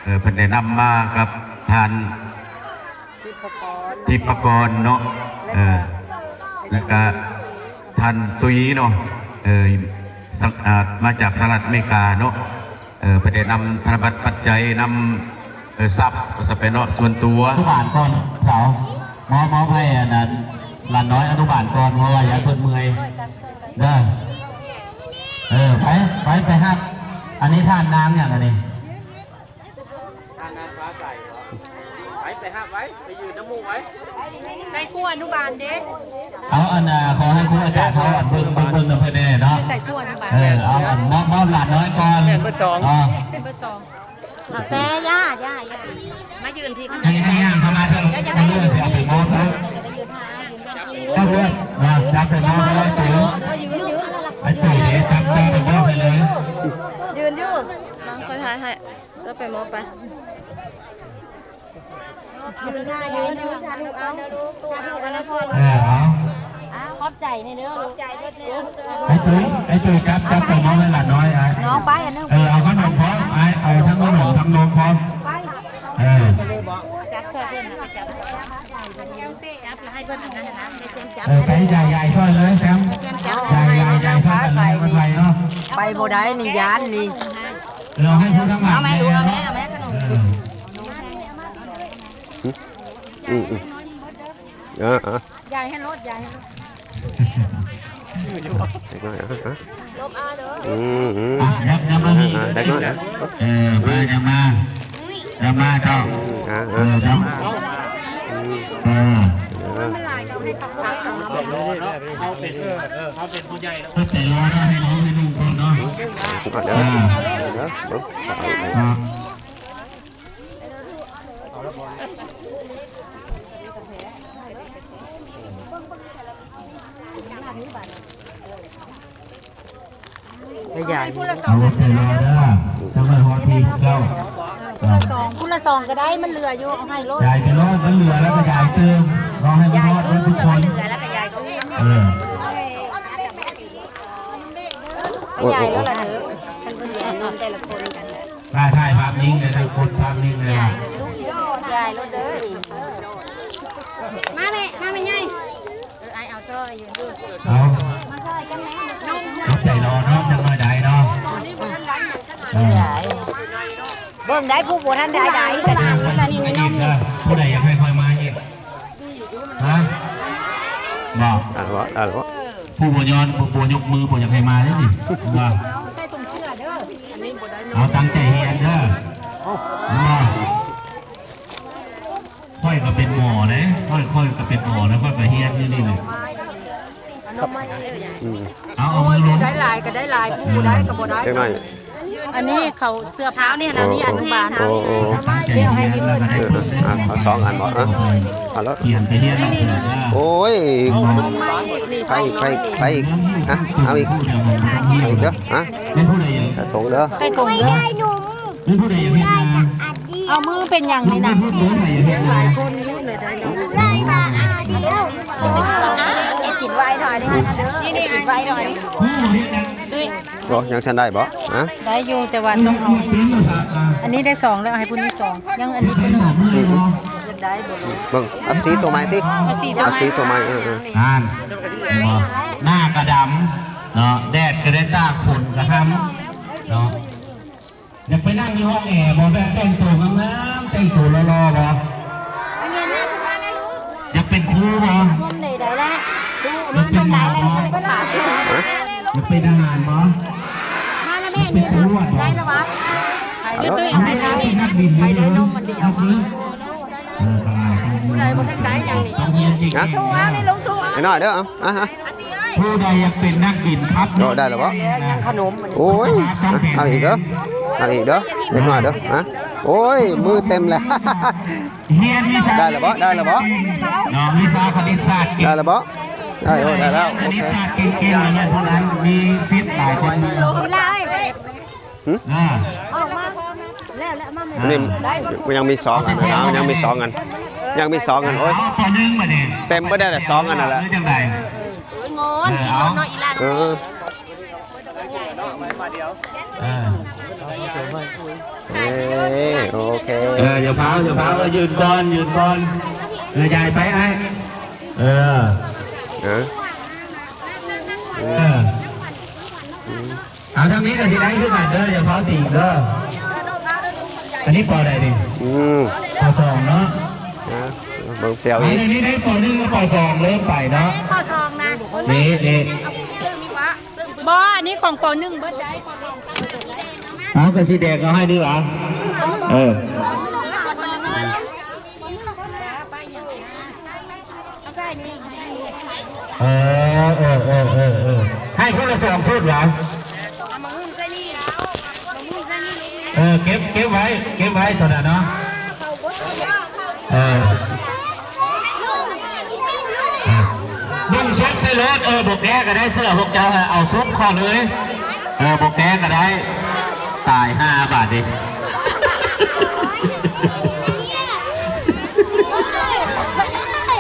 ເອີ ເພິ່ນໄດ້ນຳມາກັບທ່ານ ທິບພະກອນ ທິບພະກອນເນາະ ເອີ ແລ້ວກະທ່ານຕຸ້ຍເນາະ ເອີ ສັງ ອາ ມາຈາກສະຫະລັດອາເມລິກາເນາະ ເອີ ເພິ່ນໄດ້ນຳທະນະບັດປັດໄຈ ນຳ ເອີ ຊັບ ວ່າຊັ້ນໄປເນາະ ສ່ວນຕົວ ອະນຸບານກ່ອນສາວ ມອບ ມອບໃຫ້ອັນນັ້ນ ຫຼານນ້ອຍອະນຸບານກ່ອນ ເພາະວ່າຢ້ານເພິ່ນເມື່ອຍເດີ້ ເອີ ໄປ ໄປ ໄປຮັບ ອັນນີ້ທ່ານນາງຫຍັງອັນນີ້ ທ່ານນາງຟ້າໃສ ໄປ ໄປຮັບໄວ້ ໄປຢືນນຳໝູ່ໄວ້ ໃສ່ຄູອະນຸບານເດ້ ເອົາອັນນ່າ ຂໍໃຫ້ຄູອາຈານເຮົາອັນເບິ່ງ ເບິ່ງ ເບິ່ງນຳເພິ່ນແດ່ເນາະ ໃສ່ຄູອະນຸບານ ເອີ ເອົາອັນມອບ ມອບຫຼານນ້ອຍກ່ອນ ເປັນເບີສອງ ເອີ ເປັນເບີສອງ ເອົາແຕ່ຢ່າ ຢ່າ ຢ່າ ມາຢືນພີ້ ໃຫ້ ໃຫ້ຍ່າງເຂົ້າມາເຖິງ ເອີ ຊິເອົາໄປມອບເດີ ເອົາເດີ ມາຈັບໄປມອບເດີ ໄປເຕີເດ້ ຈັບ ຈັບໄປມອບໄປເລີຍ ຢືນຢູ່ ມາ ຂ້ອຍຖ່າຍໃຫ້ ເຈົ້າໄປມອບໄປ ຢືນ ຢືນ ເອົາ ເອີ ເອົາ ຂອບໃຈແດ່ເດີ ຂອບໃຈເບິດເດີ ໄອ້ຕຸ້ຍ ໄອ້ຕຸ້ຍ ຈັບ ຈັບໄປມອບໃຫ້ຫຼານນ້ອຍ ອ້າຍ ນ້ອງໄປອັນໜຶ່ງ ເອີ ເອົາຂະໜົມພ້ອມ ອ້າຍ ເອົາທັງຂະໜົມທັງນົມພ້ອມ ໄປ ເອີ ຈັບຊ່ອຍເພິ່ນນະ ຈັບ ຈັບໃຫ້ເພິ່ນອັນນັ້ນນະ ເອີ ໄປ ຢາຍ ຢາຍຊ່ອຍເລີຍ ແຊມ ຢາຍ ຢາຍ ຢາຍຊ່ອຍກັນເລີຍ ມັນໄວເນາະ ໄປບໍ່ໄດ້ນີ້ ຢ້ານນີ້ ເອີ ເອົາໃຫ້ຜູ້ທັງຫຼາຍ ເອົາແມ່ ເອົາແມ່ ເອົາແມ່ຂະໜົມ ເອີ ອືມ ອືມ ເອີ ເອີ ຢາຍໃຫ້ລົດ ຢາຍໃຫ້ລົດ ເດັກນ້ອຍ ເອີ ເອີ ອືມ ອືມ ອ່ະ ຍັບ ຍັບມານີ້ ອ່າ ເດັກນ້ອຍ ອ່າ ເອີ ມາ ຍັບມາ ຍັບມາເຈົ້າ ອ່າ ເອີ ເອີ ຍັບ ອືມ ເອີ ມັນຫຼາຍ ເຮົາເປັນ ເອີ ເຮົາເປັນຜູ້ໃຫຍ່ແລ້ວ ເພິ່ນໄປລໍຖ້າໃຫ້ນ້ອງໃຫ້ໜຶ່ງກ່ອນເນາະ ເອີ ອ່າ ເອີ ອ່າ ໃຫ້ຢາຍ ເອົາລົດໄປລໍເດີ ຈັ່ງໄດ້ຮອດທີ່ເຈົ້າ ເອົາ ຜູ້ລະສອງ ຜູ້ລະສອງກໍໄດ້ ມັນເຫຼືອຢູ່ ເອົາໃຫ້ໂລດ ຢາຍໄປໂລດ ມັນເຫຼືອແລ້ວກໍຢາຍຕື່ມ ເອົາໃຫ້ມັນຮອດເບິດທຸກຄົນ ຢາຍຄືນ ເອີ ມັນເຫຼືອແລ້ວກໍຢາຍຄືນ ເອີ ໂອ້ຍ ຢາຍໂລດລະເດີ ຄັນເພິ່ນຢາຍນຳແຕ່ລະຄົນກັນ ຖ່າຍ ຖ່າຍພາບນິ່ງເດີ ກດພາບນິ່ງເດີ ຢາຍໂລດເດີ ມາແມ່ ມາແມ່ໃຫຍ່. ເອີ ອ້າຍເອົາຊອຍຢູ່ ເອົາ ເອົາໃຈລໍເນາະ ຈັກໜ້ອຍໄດ້ເນາະ ເອີ ເບິ່ງໄດ້ຜູ້ບໍ່ທັນໄດ້ໃດ ຜູ້ໃດຢາກໃຫ້ຂ້ອຍມາອີກ ຮະ ບໍ່ ໄດ້ແລ້ວບໍ່ ໄດ້ແລ້ວບໍ່ ຜູ້ບໍ່ຍ້ອນ ຜູ້ບໍ່ຍົກມື ບໍ່ຢາກໃຫ້ມາເດ້ນີ້ ວ່າ ເອົາຕັ້ງໃຈຮຽນເດີ ເຫັນບໍ່? ຂ້ອຍກໍເປັນໝໍເດ້ ຂ້ອຍ ຂ້ອຍກໍເປັນໝໍນະ ຂ້ອຍກໍຮຽນຢູ່ນີ້ແຫຼະ ອືມ ເອົາ ເອົາມືລົງ ໄດ້ຫຼາຍກໍໄດ້ຫຼາຍ ຜູ້ບໍ່ໄດ້ກໍບໍ່ໄດ້ ຈັກໜ້ອຍ ອັນນີ້ເຂົາເສື້ອຜ້ານີ້ ອັນນີ້ອະນຸບານ ໂອ້ ໂອ້ ເອົາສອງອັນບໍ່ ເອົາ ເອົາແລ້ວ ຂຽນໄປຮຽນ ໂອ້ຍ ໄປ ໄປ ໄປອີກ ອ່ະ ເອົາອີກ ເອົາອີກເດີ ຮະ ໃສ່ຖົງເດີ ໃສ່ຖົງເດີ ເປັນຜູ້ໃດຢາກເຮັດນາ ເອົາມືເປັນຫຍັງນີ້ນະ ຫຼາຍຄົນຢູ່ເລີຍໄດ້ເນາະ ເຮັດກິນໄວໜ້ອຍເດ້ ເຮັດກິນໄວໜ້ອຍ ບໍ່ ຍັງທັນໄດ້ບໍ່ ຮະ ໄດ້ຢູ່ ແຕ່ວ່າຕ້ອງເອົາ ອັນນີ້ໄດ້ສອງແລ້ວ ໃຫ້ຜູ້ນີ້ສອງ ຍັງອັນນີ້ຜູ້ໜຶ່ງ ອືມ ຢາກໄດ້ບໍ່ ເບິ່ງ ເອົາສີຕົວໃໝ່ຕິ ເອົາສີຕົວໃໝ່ ເອົາສີຕົວໃໝ່ ເອີ ເອີ ນັ້ນ ເຫັນບໍ່ ໜ້າກະດຳເນາະ ແດດກໍໄດ້ຕາກ ຝົນກໍຫ້ຳເນາະ ຢາກໄປນັ່ງຢູ່ຫ້ອງແອບໍ່ ແບບແຕ່ງໂຕງາມໆ ແຕ່ງໂຕຫຼໍ່ໆບໍ່? ຢາກເປັນຄູບໍ່? ຢາກເປັນໝໍບໍ່? ຢາກເປັນທະຫານບໍ່? ຢາກເປັນຕຳຫຼວດບໍ່? ໄປໄດ້ນົມມັນດີ ເອີ ກໍຫຼາຍຄົນຢູ່ ຜູ້ໃດບໍ່ທັນໄດ້ຫຍັງນີ້ ຕ້ອງຮຽນເກັ່ງໆ ເດັກນ້ອຍເດີ ເອົາ ອ່ະ ຜູ້ໃດຢາກເປັນນັກບິນຂັບ ເອົາ ໄດ້ແລ້ວບໍ່? ຂະໜົມ ໂອ້ຍ ເອົາອີກເດີ ເອົາອີກເດີ ເດັກນ້ອຍເດີ ຮະ ໂອ້ຍ ມືເຕັມແລ້ວ ຮຽນວິຊາ ໄດ້ແລ້ວບໍ່? ໄດ້ແລ້ວບໍ່? ເນາະ ວິຊາຄະນິດສາດ ໄດ້ແລ້ວບໍ່? ໄດ້ ໂອ້ ໄດ້ແລ້ວ ຄະນິດສາດເກັ່ງໆ ເພາະນັ້ນມີສິດຫຼາຍຄົນ ຫຶ? ອອກມາແລ້ວ ແລ້ວມາ ນີ້ ມັນຍັງມີສອງອັນນະ ຍັງມີສອງອັນ ຍັງມີສອງອັນ ໂອ້ຍ ເອົາ ປ.ໜຶ່ງ ບັດນີ້ ເຕັມບໍ່ໄດ້ລະ ສອງອັນນັ້ນລະ ເອີ ຈັ່ງໃດ ໂອ້ຍ ງອນ ກິນລົດເນາະ ອີ່ຫຼ້າ ເອີ ເອີ ເອີ ໂອເຄ ເອີ ຢ່າຟ້າວ ຢ່າຟ້າວ ເອີ ຢືນກ່ອນ ຢືນກ່ອນ ເອີ ຢາຍໄປອ້າຍ ເອີ ເອີ ເອີ ເອົາທາງນີ້ກໍຊິໄດ້ຄືກັນເດີ ຢ່າຟ້າວຕີງເດີ ອັນນີ້ ປ.ໃດນີ້? ອືມ ປ.ສອງ ເນາະ ເບິ່ງເຊວອີກ ອັນນີ້ໄດ້ ປ.ໜຶ່ງ ກັບ ປ.ສອງ ເລີ່ມໄປເນາະ ປ.ສອງ ນະ ນີ້ ນີ້ ບໍ່ ອັນນີ້ຂອງ ປ.ໜຶ່ງ ເບິດໃດ ເອົາ ກໍສີແດງເອົາໃຫ້ດີຫວາ ເອີ ເອີ ເອີ ເອີ ເອີ ເອີ ໃຫ້ຄົນລະສອງຊຸດຫວາ ເອີ ເກັບ ເກັບໄວ້ ເກັບໄວ້ຕົວນັ້ນເນາະ ເອີ ເອີ ເບິ່ງຊຸດໃສ່ໂລດ ເອີ ບໍ່ແກ້ກໍໄດ້ ເສື້ອພວກເຈົ້າ ເອົາຊຸດເຂົ້າເລີຍ ເອີ ບໍ່ແກ້ກໍໄດ້ ຕາຍຫ່າບາດນີ້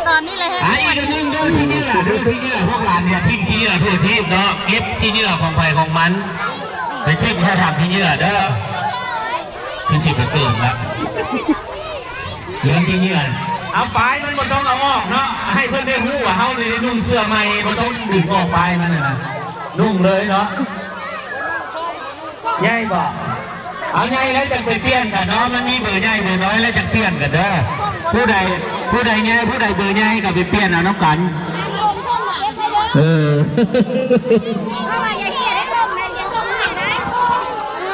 ຕອນນີ້ແຫຼະ ອີກອັນໜຶ່ງເດີ ຂີ້ເຫຍື້ອເດີ ຂີ້ເຫຍື້ອ ພວກຫຼານຢ່າຖິ້ມຂີ້ເຫຍື້ອທົ່ວທີບເນາະ ເກັບຂີ້ເຫຍື້ອຂອງໃຜຂອງມັນ ໄປຖິ້ມໃຫ້ຖັງຂີ້ເຫຍື້ອເດີ ຄືຊິໄປເກີດລະ ເລື່ອງຂີ້ເຫຍື້ອ ເອົາປາຍມັນບໍ່ຕ້ອງເອົາອອກເນາະ ໃຫ້ເພິ່ນໄດ້ຮູ້ວ່າເຮົານີ້ໄດ້ນຸ່ງເສື້ອໃໝ່ ບໍ່ຕ້ອງດຶງອອກປາຍມັນນະ ນຸ່ງເລີຍເນາະ ໃຫຍ່ບໍ່? ເອົາໃຫຍ່ແລ້ວຈັ່ງໄປປ່ຽນກັນເນາະ ມັນມີເບີໃຫຍ່ເບີນ້ອຍແລ້ວຈັ່ງປ່ຽນກັນເດີ ຜູ້ໃດ ຜູ້ໃດໃຫຍ່ ຜູ້ໃດເບີໃຫຍ່ກໍໄປປ່ຽນເອົານຳກັນ ເອີ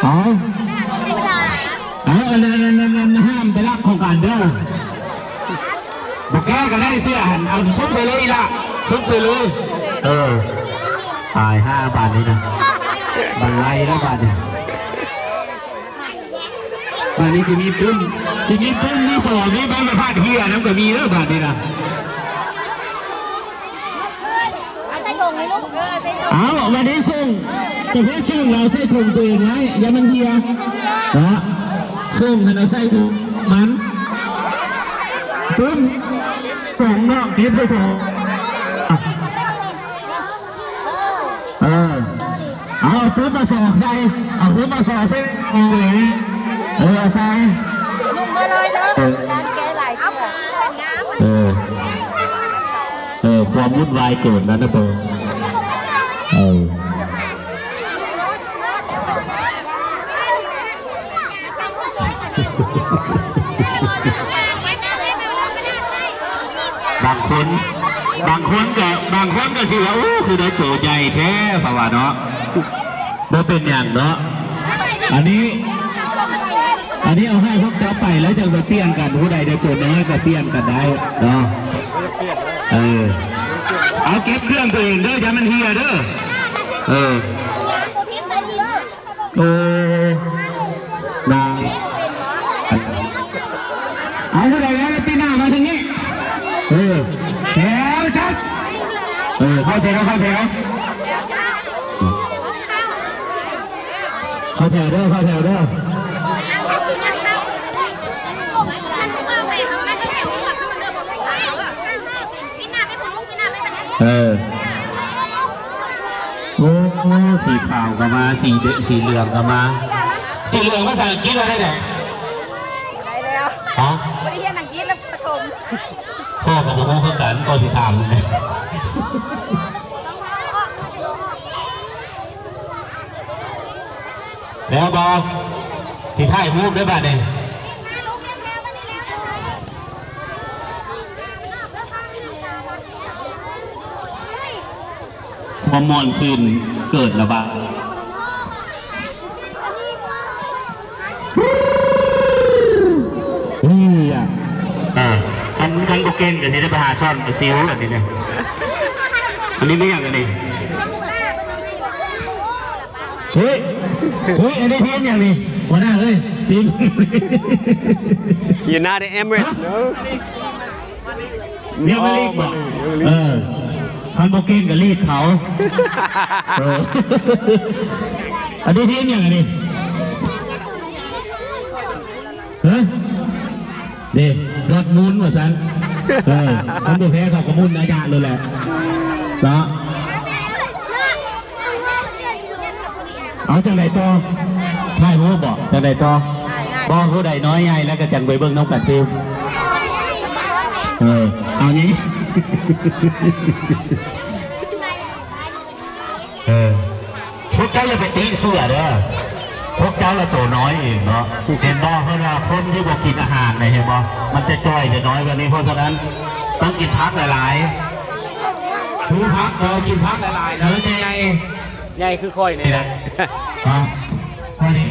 ເອົາ ເອົາ ອັນນັ້ນ ອັນນັ້ນ ອັນນັ້ນ ຫ້າມໄປລັກຂອງກັນເດີ ບໍ່ແກ້ກໍໄດ້ເສື້ອຫັ້ນ ເອົາຊຸບໃສ່ເລີຍລະ ຊຸບໃສ່ເລີຍ ເອີ ຕາຍຫ່າບາດນີ້ນະ ບັນໄລແລ້ວບາດນີ້ ບາດນີ້ຊິມີປຶ້ມ ຊິມີປຶ້ມ ມີສອງ ມີໃບໄມ້ພາດເຫື່ອນຳກໍມີເດີບາດນີ້ນະ ເອົາໃສ່ຖົງເລີຍລູກ ເອົາ ບາດນີ້ສົ່ງ ປະເພດສົ່ງລາວໃສ່ຖົງຕົວເອງໄວ້ ຢ່າມັນເຫື່ອເນາະ ເຊິ່ງຫັ້ນເອົາໃສ່ຖົງມັນ ປຶ້ມ ສອງນອກເກັບໃສ່ຖົງ ເອີ ເອົາປຶ້ມມາສອກໃສ່ ເອົາປຶ້ມມາສອກໃສ່ ເອີ ເອົາໃສ່ ເອີ ເອີ ເອີ ຄວາມວຸ້ນວາຍເກີດແລ້ວນະໂຕ ເອີ. ບາງຄົນ ບາງຄົນກໍ ບາງຄົນກໍຊິວ່າ ໂອ້ ຄືໄດ້ໂຕໃຫຍ່ແທ້ ເຂົາວ່າເນາະ ບໍ່ເປັນຫຍັງເນາະ ອັນນີ້ ອັນນີ້ເອົາໃຫ້ພວກເຈົ້າໄປແລ້ວຈັ່ງໄປປ່ຽນກັນ ຜູ້ໃດໄດ້ໂຕນ້ອຍກໍປ່ຽນກັນໄດ້ເນາະ ເອີ ເອົາເກັບເຄື່ອງຕົວເອງເດີ ຢ່າມັນເຫຍເດີ ເອີ. ໂອ້ ນາງ ເອົາຜູ້ໃດແລ້ວປີໜ້າມາທາງນີ້ ເອີ ແຖວຈັດ ເອີ ເຂົ້າແຖວ ເຂົ້າແຖວ ເຂົ້າແຖວເດີ ເຂົ້າແຖວເດີ ເອີ. ໂອ້ ສີຂາວກໍມາ ສີເດ ສີເຫຼືອງກໍມາ ສີເຫຼືອງພາສາອັງກິດວ່າໄດ້ໃດ? ໄດ້ແລ້ວ ຮະ? ບໍ່ໄດ້ຮຽນອັງກິດແລ້ວປະຖົມ ພໍ່ກໍບໍ່ຮູ້ຄືກັນ ກໍຊິຖາມ ແລ້ວບໍ່? ຊິຖ່າຍຮູບເດີບາດນີ້. ຄວາມມ່ວນຊື່ນເກີດລະບາດ ນີ້ອະ ເອີ ຄັນ ຄັນບໍ່ເກັ່ງກໍຊິໄດ້ໄປຫາສອນປາຊິວອັນນີ້ນະ ອັນນີ້ແມ່ນຫຍັງອັນນີ້? ເຮີ້ຍ ເຮີ້ຍ ອັນນີ້ທີມຫຍັງນີ້? ຫົວໜ້າເອີຍ ທີມ United Emirates ເນາະ ພຣີເມຍລີກບໍ? ເອີ ຄັນບໍ່ເກັ່ງກໍລີກເຂົາ ເອີ ອັນນີ້ທີມຫຍັງອັນນີ້? ຮະ? ເດ້ ດອດມຸນວ່າຊັ້ນ ເອີ ຄັນບໍ່ແພ້ເຂົາກໍມຸນອາຍະໂລດແຫຼະເນາະ ເອົາຈັ່ງໃດຕໍ່? ຖ່າຍຮູບບໍ? ຈັ່ງໃດຕໍ່? ບໍ່ ຜູ້ໃດນ້ອຍໃຫຍ່ແລ້ວກໍຈັ່ງໄປເບິ່ງນຳກັນຕື່ມ ເອີ ເອົານີ້ ເອີ ພວກເຈົ້າຢ່າໄປຕິເສືອເດີ ພວກເຈົ້າລະໂຕນ້ອຍເອງເນາະ ເຫັນບໍ່? ເພິ່ນວ່າຄົນທີ່ບໍ່ກິນອາຫານນະ ເຫັນບໍ່? ມັນຈະຈ່ອຍຈະນ້ອຍແບບນີ້ ເພາະສະນັ້ນຕ້ອງກິນຜັກຫຼາຍໆ ຄືຜັກ ເອີ ກິນຜັກຫຼາຍໆ ເດີ ໃຫຍ່ ໃຫຍ່ຄືຂ້ອຍນີ້ແຫຼະ ຮະ ຂ້ອຍນີ້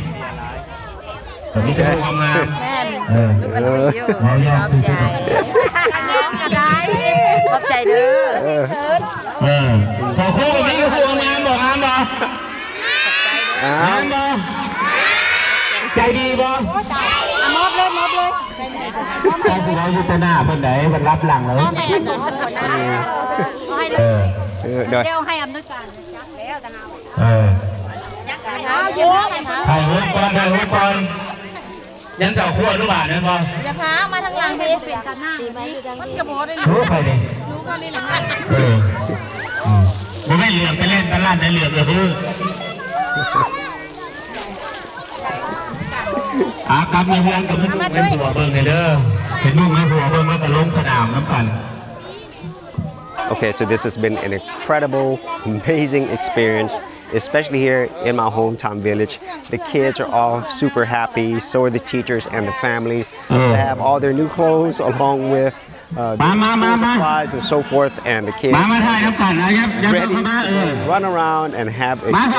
ມີແຕ່ຜູ້ງາມໆ ແມ່ນ ເອີ ເອີ ເວົ້າຢອກຊື່ໆ ນ້ອງກໍໄດ້ ຂອບໃຈເດີ ເອີ ສອງຄູ່ນີ້ຄືງາມບໍ່? ງາມບໍ່? ງາມບໍ່? ໃຈດີບໍ່? ມອບເລີຍ ມອບເລີຍ ເຈົ້າຊິເວົ້າຢູ່ຕໍ່ໜ້າເພິ່ນໃດ ເພິ່ນລັບຫຼັງເລີຍ ເອີ ເອີ ເດີ ດຽວໃຫ້ອຳນວຍການ ເອີ ຖ່າຍຮູບກ່ອນ ຖ່າຍຮູບກ່ອນ ຍັງສອງຄົນອະນຸບານແມ່ນບໍ່? ຢ່າພາມາທາງຫຼັງພີ້ ມັນກໍບໍ່ໄດ້ ໂອ້ ໃຜນີ້ ເອີ ອືມ ບໍ່ແມ່ນເຫຼືອງໄປເລ່ນຕະຫຼາດໃນເຫຼືອງ ເອີ ອາ ກັບມາເຮືອນກັບລູກໃຫ້ຜົວເບິ່ງແດ່ເດີ ເຫັນລູກໃຫ້ຜົວເບິ່ງ ແລ້ວກໍລົງສະໜາມນຳກັນ. Okay, so this has been an incredible, amazing experience, especially here in my hometown village. The kids are all super happy, so are the teachers and the families. They have all their new clothes along with, uh, their school supplies and so forth, and the kids are just ready to go run around and have a great time.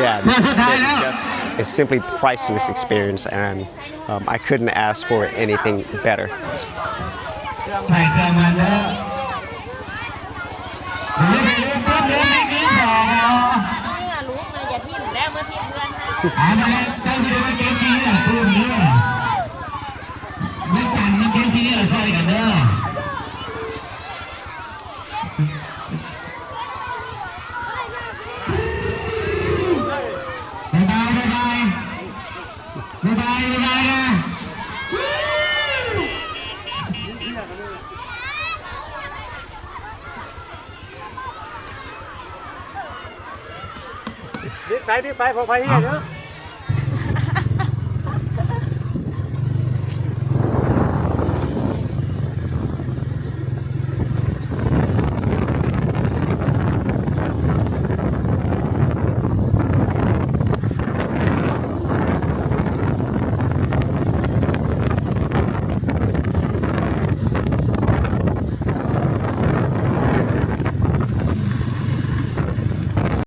Yeah, this has been just a simply priceless experience, and Um, I couldn't ask for anything better. ເຄື່ອງໃຜເຄື່ອງມັນເດີ ເມື່ອລູກນະ ຢ່າຖິ້ມແລ້ວ ເມື່ອຖິ້ມເຮືອນນະ ເອົາມາແລ້ວ ເຈົ້າຊິໄດ້ມາເກັບຂີ້ເຫຍື້ອຕື່ມເດີ ວັນຈັນມາເກັບຂີ້ເຫຍື້ອຊ່ອຍກັນເດີ. ບາຍບາຍ ບາຍບາຍ. ບາຍບາຍ ບາຍບາຍນະ ດິບໄປ ດິບໄປ ພໍໄປເຮີ້ຍເດີ.